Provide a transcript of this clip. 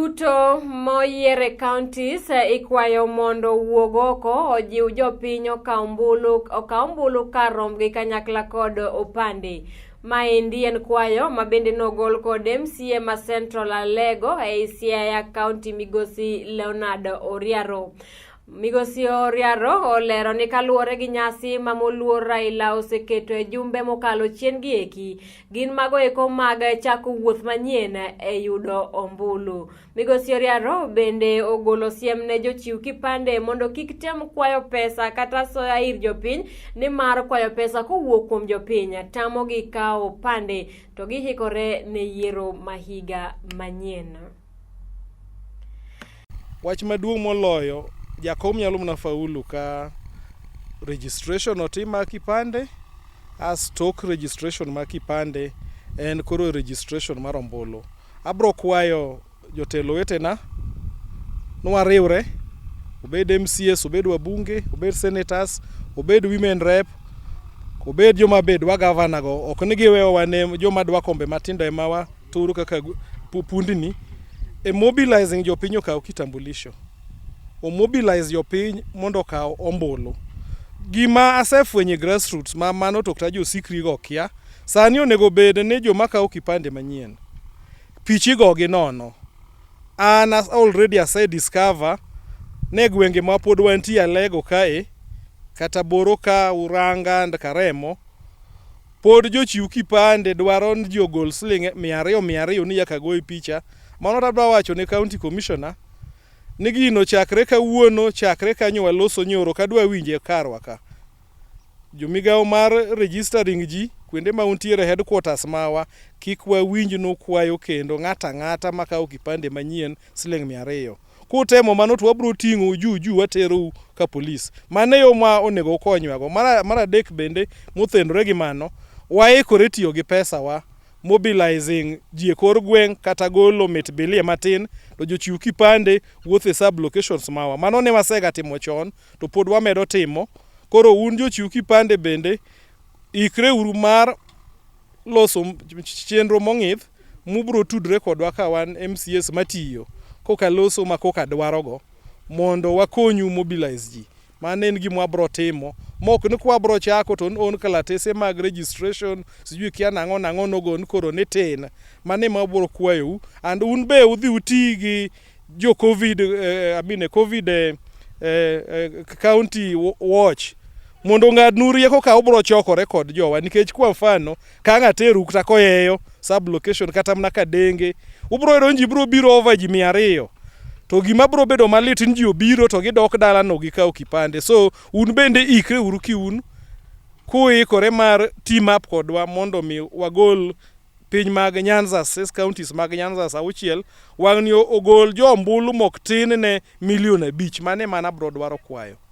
Duto moyier e counties ikwayo mondo owuog oko ojiw jopiny okaw ombulu kar rombgi kanyakla kod opande. Maendi en kwayo ma bende nogol kod MCA ma Central Alego ei Siaya County, Migosi Leonard Oriaro. Migosi Oriaro olero ni kaluwore gi nyasi ma moluor Raila oseketo e jumbe mokalo chien gi eki gin mago eko mag chako wuoth manyien e yudo ombulu. Migosi Oriaro bende ogolo siem ne jochiw kipande mondo kik tem kwayo pesa kata soya ir jopiny, nimar kwayo pesa kowuok kuom jopiny tamogi kawo opande to gihikore ne yiero ma higa manyien. Wach maduong' moloyo, jakom nyalo mana faulu ka registration otim mar kipande. As tok registration mar kipande en koro registration mar ombulu. Abro kwayo jotelo wetena nwariwre, obed MCAs, obed wabunge, obed senators, obed women rep, obed joma be dwa gavana go. Ok ni giweyowa ne joma dwa kombe matindo ema waturo kaka pundni e mobilizing jopiny okaw kitambulisho, o mobilize jopiny mondo okaw ombulu. Gima asefwenyo e grassroots ma mano to kata josikri go kia, sani onego bed ni joma kawo kipande manyien pichi go gi nono. An already ase discover ne gwenge ma pod wantie Alego kae kata Boro ka, Uranga and Karemo, pod jochiw kipande dwaro ni ji ogol siling 200 200 ni nyaka goyi picha. Mano tadwa wacho ne county commissioner ni gino chakre kawuono, chakre kanyo waloso nyoro kadwa winje karwa ka. Jomigawo mar registering ji kuonde ma untiere, headquarters mawa, kik wawinj nukwayo kendo ng'ato ang'ata makawo kipande manyien siling 200. Kutemo mano to wabiro ting'ou juu juu waterou ka polis. Mano e yo ma onego ukonywago. Mar adek bende mothenore gi mano, waikore tiyo gi pesa wa mobilizing ji e kor gweng' kata golo mit bilie matin to jochiw kipande wuotho e sub locations mawa. Mano ne wasega timo chon to pod wamedo timo. Koro un jochiw kipande bende ikre uru mar loso chenro mong'ith mubro tudre kodwa ka wan MCAs matiyo koka loso ma koka dwarogo mondo wakonyu mobilize ji. Mano en gima wabro timo mok ni kwabro chako to on kalatese mag registration sijui kia nang'o nang'o nogon koro ni tin. Mano ema wabro kwayou and un be udhi uti gi jo COVID, I mean COVID county watch mondo ong'adnu rieko ka ubro chokore kod jowa, nikech kwa mfano ka ng'ateru kata koyeyo sub location kata mana Kadenge, ubro yudo ni ji bro biro over ji 200, to gima bro bedo malit ni ji obiro to gidok dala no gikawo kipande. So un bende ikre uru kiun kuikore mar team up kodwa mondo mi wagol piny mag Nyanza, six counties mag Nyanza auchiel wang'ni ogol jo ombulu mok tin ne milion 5. Mano ema an abro dwaro kwayo.